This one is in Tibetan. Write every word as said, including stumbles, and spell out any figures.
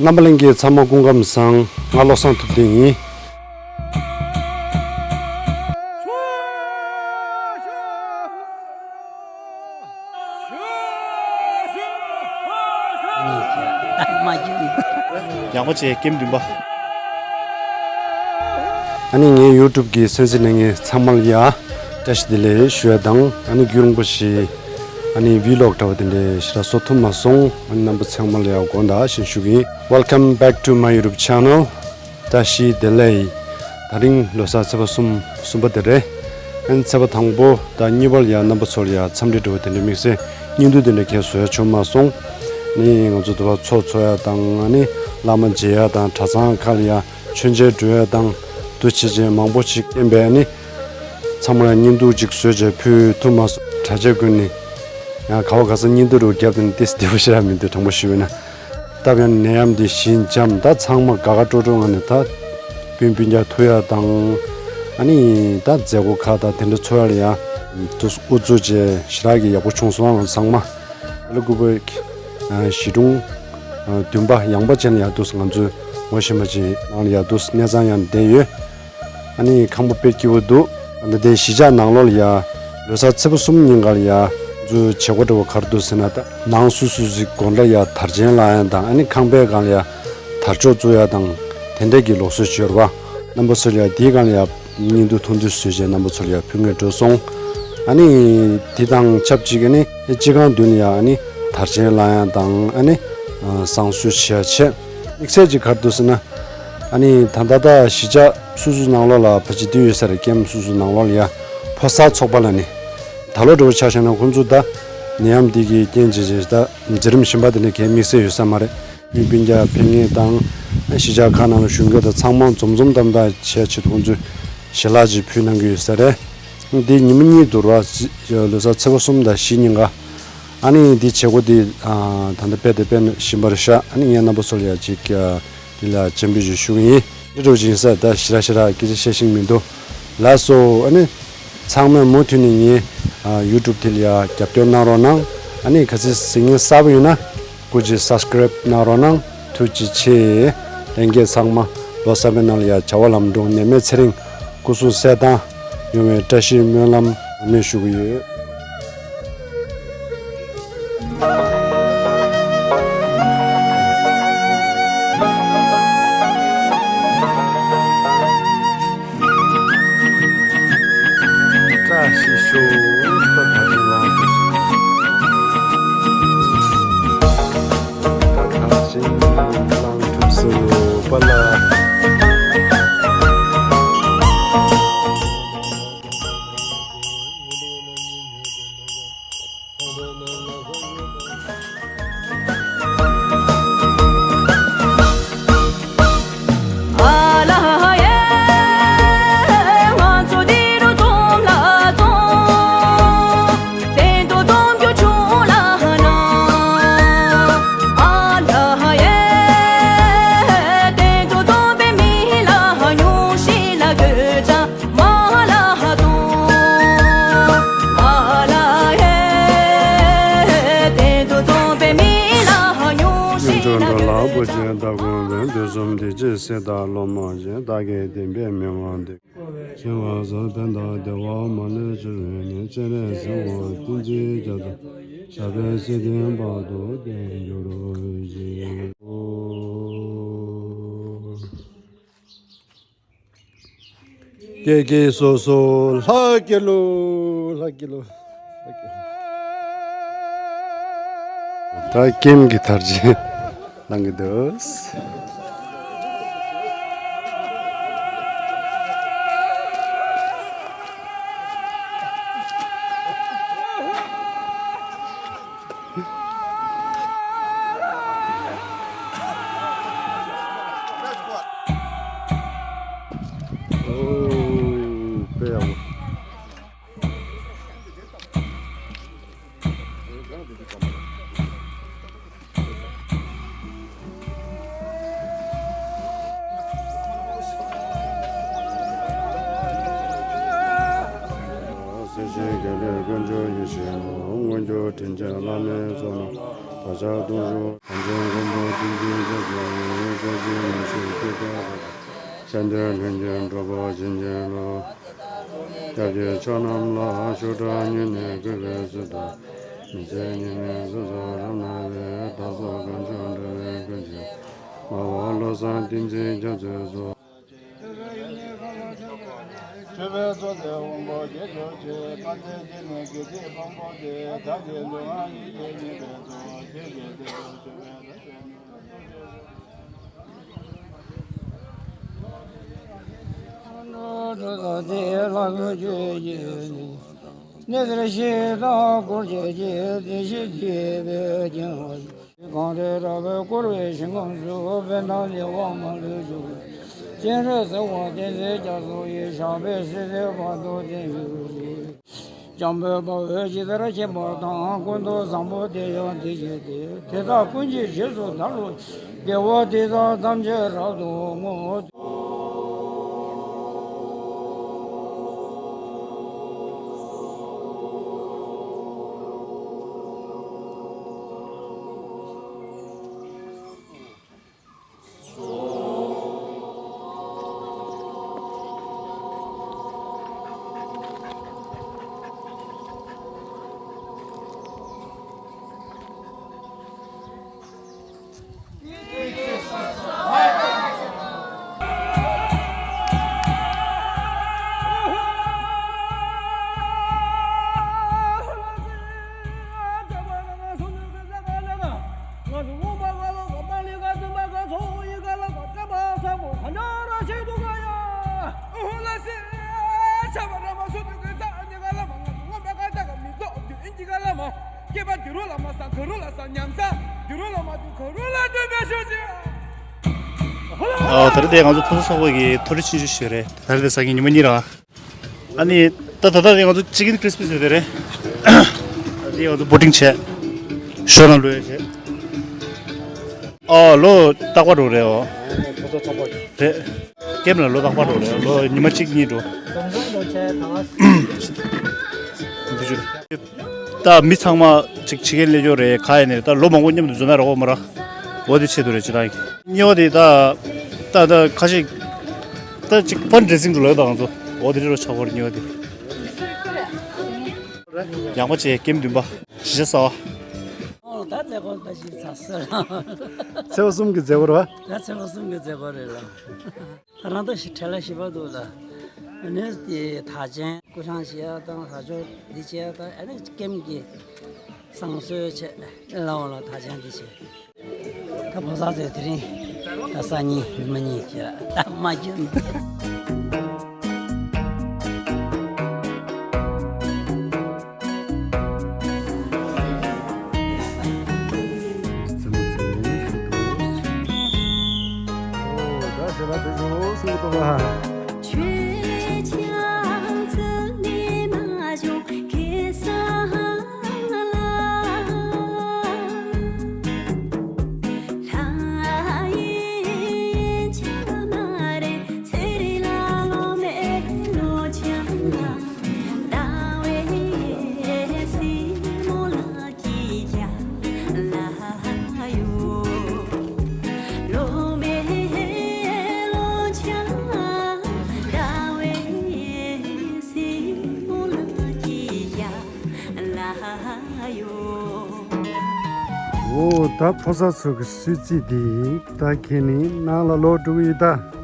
རྣམ་པ་ལྷན་རྒྱས་ཚང་མ་སྐུ་ཁམས་བཟང་། ང་བློ་བཟང་ཐུབ་བསྟན་ཡིན། ཡག་པོ་བྱས། ཀེམ་བདུན་པ། ཨ་ནི་ངའི་ཡུ་ཊུབ་ཀྱི་གསན་གཟིགས་གནང་མཁན་ཚང་མ་ལ་ཡ་བཀྲ་ཤིས་བདེ་ལེགས་ཞུ་ཡ་དང་། ཨ་ནི་རྒྱུན་རིང་པོ་ཞིག་ཨ་ནི་བི་ལོག་འདྲ་བོ་དེ་འདྲའི་ཞེ་དྲག་བཟོ་ཐུབ་མ་སོང་། ཨ་ནི་རྣམ་པ་ཚང་མ་ལ་ཡ་དགོངས་དག་ཞེས་ཞུ་གི་ཡིན། Welcome back to my YouTube channel. བཀྲ་ཤིས་བདེ་ལེགས། ད་རིང་ལོ་གསར་ཚེས་པ་གསུམ། གསུམ་པ་དེ་རེད། ཨན་ཚེས་པ་དང་པོ་དང་གཉིས་པ་ལ་ཡ་རྣམ་པ་ཚོ་ལ་ཡ་འཚམས་འདྲི་འདྲ་བོ་དེ་འདྲ་དམིགས་བསལ་བརྙན་ཐུང་དེ་འདྲ་གས་བཟོ་ཡ་བྱུང་མ་སོང་། ནི་ང་ཚོ་དུ་བ་ཚོགས་འཚོགས་ཡ་དང་། ཨ་ནི་བླ་མ་མཇལ་ཡ་དང་། གྲྭ་ཚང་ཁག་ལ་ཡ་མཆོད་མཇལ་འགྲོ་ཡ་དང་། འདུ་བྱེད་ཅན་མང་པོ་ཞིག་བསྟན་པས། ཨ་ནི་ཚང་མ་ལ་བརྙན་ཐུང་ཅིག་བཟོས་བྱས་ཕུལ་ཐུབ་མ་སོང་། གྲྭ་ཆས་ཀུན་ནི་ཡང་ག་བ་ག་ས་བརྙན་ཐུང་རུ་བརྒྱབ་དེ་ནི་ཏིས་བདེ་པོ་ཞེ་དྲག་མི་འདུག་དྲང་པོ་ཞུས་པ་ན། སྟབས་ཡག་ནད་ཡམས་འདི་ཞི་འཇམ། ད་ཚང་མ་དགའ་དགའ་སྤྲོ་སྤྲོ་ངང་ནས་ད་སྤུན་སྤུན་ཀྱག་ཐུག་ཡ་དང་། ཨ་ནི་ད་མཛད་སྒོ་ཁག་དང་དེ་འདྲ་འཚོགས་ཡ་ལ་ཡ་དུས་ཨུ་ཚུགས་བྱས་ཞེ་དྲག་གི་ཡག་པོ་བྱུང་སོང་། ང་ཚང་མ་ལ་སྐུ་པར་ཞི་གྲོང་བདུན་པ་ཡངས་པ་ཅན་ལ་ཡ་དུས་ང་ཚོས་ངོ་ཤེས་པ་ཅིག་ནང་ལ་ཡ་དུས་གནས་ཚང་ཡང་བསྡད་ཡོད། ཨ་ནི་ཁང་པ་དཔེ་སྐྱིད་པོ་འདུག་ད་ལྟའི་གཞིས་ཆགས་ནང་ལོགས་ལ་ཡ་ལོ་གསར་ཚེས་པ་གསུམ་ཉིན་ག་ལ་ཡ་ཚོའི་བྱེད་སྒོ་འདྲ་བོ་ག་རེ་འདུག་ཟེར་ན། ད་ནང་སུ་སུ་ཞིག་སྒོ་འགྲམ་ཡ་དར་ཆེན་ལངས་ཡ་དང་། ཨ་ནི་ཁང་པའི་སྒང་ལ་ཡ་དར་ལྕོག་བཙུགས་ཡ་དང་དེ་འདྲ་གི་ལུགས་སྲོལ་ཅིག་ཡོད་རེད་པ། རྣམ་པ་ཚོ་ལ་ཡ་དེའི་སྒང་ལ་ཡ་བརྙན་ཐུང་ཐུང་ཐུང་བཟོས་བྱས་རྣམ་པ་ཚོ་ལ་ཡ་ཕུལ་གི་འགྲོ་སོང་། ཨ་ནི་དེ་དང་ཆབས་ཅིག་ཨ་ནི་སྤྱི་ཁང་མདུན་ལ་ཡ་ཨ་ནི་དར་ཆེན་ལངས་ཡ་དང་། ཨ་ནི་བསང་གསོལ་བྱེད་ཡ་བྱས། དམིགས་བསལ་ཅིག་ག་རེ་འདུག་ཟེར་ན། ཨ་ནི་ད་ལྟ་ད་གཞིས་ཆགས་སུ་སུ་ནང་ལོགས་ལ་ཕ་ཅི་འདི་ཡོད་ས་རེད། ཀེམ་སུ་སུ་ནང་ལོགས་ལ་ཡ་ཕོ་གསར་ཚོགས་པ་ལ་ནི། ད་ལོ་འདྲ་བོ་ཆ་བཞག་ན་ཁོང་ཚོ་ད་ནད་ཡམས་འདི་གི་རྐྱེན་བྱས་བྱས་ད་མཛད་རིམ་གཞན་པ་དེ་འདྲ་གས་དམིགས་བསལ་ཡོད་ས་མ་རེད། མི་སྤུན་ཀྱག་ཕེབས་མཁན་དང་། གཞིས་ཆགས་ཁག་ནང་ལ་བཞུགས་མཁན་དང་ཚང་མ་འཛོམས་འཛོམས་ཏམ་ཏམ་བྱས་ཆེད་དུ་ཁོང་ཚོས་ཞལ་ལག་ཅིག་ཕུལ་གནང་གི་ཡོད་ས་རེད། འདི་ཉི་མ་གཉིས་འདུག་ར། ལོ་གསར་ཚེས་པ་གསུམ་དང་བཞི་ཉིན་ཀ། ཨ་ནི་འདི་བྱེད་སྒོ་འདི་ད་ལྟ་སྤེལ་དང་སྤེལ་བཞིན་པ་རེད་ཤག་ཨ་ནི་ངས་རྣམ་པ་ཚོ་ལ་ཡ་ཅིག་འདི་ལ་སྤྱན་འབུལ་ཅིག་ཞུ་གི་ཡིན། འདི་འདྲ་བོ་ཅིག་ཡིན་ས། ད་ཞེ་དྲག་ཞེ་དྲག་སྐད་ཆ་བཤད་ཤེས་ཀྱི་མི་འདུག་ལགས་སོ། ཨ་ནི་ཚང་མས་མུ་མཐུད་ནས་ངའི་ཡུ་ཊུབ་དེ་ལ་ཡ་རྒྱབ་སྐྱོར་གནང་རོགས་གནང་། ཨ་ནི་གལ་སྲིད་གཟིགས་མཁན་གསར་པ་ཡོད་ན་སྐུ་མཁྱེན་སབ་སི་ཀ་རེབ་གནང་རོགས་གནང་། ཐུགས་རྗེ་ཆེ། ལྷན་རྒྱས་ཚང་མ་ལོ་གསར་པའི་ནང་ལ་ཡ་བྱ་བ་ལམ་འགྲོ། ནད་མེད་ཚེ་རིང་། སྐུ་གཟུགས་གསལ་ཐང་། ཡོང་བའི་བཀྲ་ཤིས་སྨོན་ལམ་ནན་མོ་ཞུ་གི་ཡོད། བཀྲ་ཤིས་ཤོག་ད་ད་ཅི་ལང་དུ། ད་ད་ཅི་ལང་དུ་སུ་པ་ལ། སེམས་ཅན་ཐམས་ཅད་བདེ་བ་ཅན་དག་ཀུན་ཕན་དུས་གསུམ་བདེ་སྐྱིད་སྲིད་དང་ལོ་མང་བཞིན་བདག་གིས་བདེན་པའི་མི་དབང་འདོད། ཞི་བ་གསུམ་ཕན་དང་བདེ་བ་མ་ལུས་སྤྱོད་པའི་གནས། སྤྱན་རས་གཟིགས་དབང་བསྟན་འཛིན་རྒྱ་མཚོ་ཞབས་པད་སྲིད་མཐའི་བར་དུ་བརྟན་གྱུར་ཅིག་ཀྱེ་ཀྱེ་སོ་སོ་ལྷ་སྐྱེ་ལོ། ལྷ་སྐྱེ་ལོ། ལྷ་སྐྱེ་ལོ། ད་ཀེམ་གྱི་དར་ཆེན་གནང་གི་འདུག་ཨོ། དཔེ་ཡག་པོ། སྲས་བཅས་དགེ་ལེགས་དཀོན་མཆོག་ཡེ་ཤེས་ནོར། མངོན་གྱུར་དྲིན་ཅན་བླ་མའི་ཚོགས་རྣམས། བདག་ཅག་དོན་གྲུབ་དམ་ཅན་མགོན་པོ་བསྟན་འཛིན་རྒྱ་མཚོ། དཔལ་ལྡན་ལྷུན་གྱིས་གྲུབ་པ་བྱིན་གྱིས་རློབས། སྐྱབས་ཀྱི་མཆོག་རྣམས་ལ་ཞུ་དྲག་སྙིང་ནས་གུས་པས་གསོལ་ལྟ། མི་ཚེ་སྙིགས་མའི་ཚུལ་དུ་རབ་སྣང་བའི། བདག་སོགས་གང་བྱུང་འགྲོ་བའི་ཀུན་གྱི། སྨྲ་བ་བློ་བཟང་ཏིང་འཛིན་རྒྱ་མཚོའི་གཙུག། མཆོད་པའི་གཙོ་ལས་དབང་པོ་རྒྱས་གྱུར་ཅིག། དཔལ་ལྡན་སྤྱན་ནི་སྐད་ཅིག་དཔང་པོ་སྟེ། བདག་གི་ལུས་ངག་ཡིད་གཉིས་པའི་གཙོ། ཁྱོད་ཀྱི་བདེ་བར་མཆོད་པའི་བདག་ཅག་ནི། གནས་ཟེར་ཞིང་དང་འཁོར་བཅས་ཀྱི་བདེ་གཤེགས་སྡེ་པའི་སྐྱེ་བོ། གངས་ཏེ་རབ་བསྐོར་བའི་ཞིང་ཁམས་སུ། བན་དྷ་ལས་དབང་མ་ལུས་འབྱུང་། སྤྱན་རས་གཟིགས་དབང་བསྟན་འཛིན་རྒྱ་མཚོ་ཡི། ཞབས་པད་སྲིད་མཐའི་བར་དུ་བརྟན་གྱུར་ཅིག། འཇམ་དཔལ་དཔའ་བོས་ཇི་ལྟར་མཁྱེན་པ་དང་། ཀུན་ཏུ་བཟང་པོ་དེ་ཡང་དེ་བཞིན་ཏེ། དེ་དག་ཀུན་གྱི་རྗེས་སུ་བདག་སློབ་ཅིང་། དགེ་བ་འདི་དག་ཐམས་ཅད་རབ་ཏུ་བསྔོ། ཨ། ད་རེས་དེ་ང་ཚོ་ཕུན་སུམ་ཚོགས་པ་གི་མཐོ་རིས་ཆུང་ཆུང་ཞིག་རེད། ད་རེས་དེ་སང་ཉིན་ཉི་མ་གཉིས་ར། ཨ་ནི་ད་ད་ལྟ་དེ་ང་ཚོ་ཅི་ཀིན་ཀྲིས་པི་ཟེར་དེ་རེད། ཨ་ནི་ང་ཚོ་བོ་ཊིང་བྱས། ཞོ་ནང་བླུགས་ཡ་བྱས། ཨ། ལོ་རྟག་པར་འགྲོ་རེད་འོ། རེད། ཀེམ་ལ་ལོ་རྟག་པར་འགྲོ་རེད། ལོ་ཉི་མ་གཅིག་གཉིས་འགྲོ། འདི་ཆུ། ད་མི་ཚང་མ་ཅིག་ཕྱི་རྒྱལ་སླེབས་ཡོད་རེད། ག་ཡིན་ནས་ད་ལོ་མང་པོ་མཉམ་དུ་འཛོམས་ན་རོགས་མ་ར། འོ་དེ་ཆེད་དུ་རེད། ཅི་ད་ཡིན་ཉོ་དེ་ད་ད་ད་ཁ་ཤས་ད་ཅིག་ཕན་ཌ་རེ་སིང་དུ་ལོས་ད་ང་ཚོ། འོ་དེ་རེད་རོ། ཆག་པར་ཉོ་དེ། ཡག་པོ་བྱས། ཀེམ་བདུན་པ་གཞི་ཆགས་ས་བ། ཨོ་ད་མཛད་སྒོ་འདྲ་ཞིག་ཚར་སོང་ལ། ཚེས་པ་གསུམ་གྱི་མཛད་སྒོ་རེད་བ། ད་ཚེས་པ་གསུམ་གྱི་མཛད་སྒོ་རེད་ལ། ད་རང་ད་ཞིག་བྲེལ་བ་ཞིག་པ་འདུག་ལ། ནས་དེ་དར་ཆེན་སྐུ་བཤངས་བྱེད་ཡ་དང་། ལྷ་ཆོས་འདི་བྱེད་ཡ་དང་། ཨ་ནི་ཀེམ་གྱི་བསང་གསོལ་བྱེད་ལ་འོང་ལ། དར་ཆེན་འདི་བྱེད། ད་ཕོ་གསར་ཚོས་དེ་རིང་ད་སང་ཉིན་ཉི་མ་གཉིས་བྱེད་ལ་ད་མ་འགྱུར་ན། འོ་ད་ཕོ་གསར་ཚོ་གི་གསོལ་ཚིགས་འདི་ད་ཁྱེད་ནི་ནང་ལ་ལོག་འགྲོ་གི་ཡིན་ད།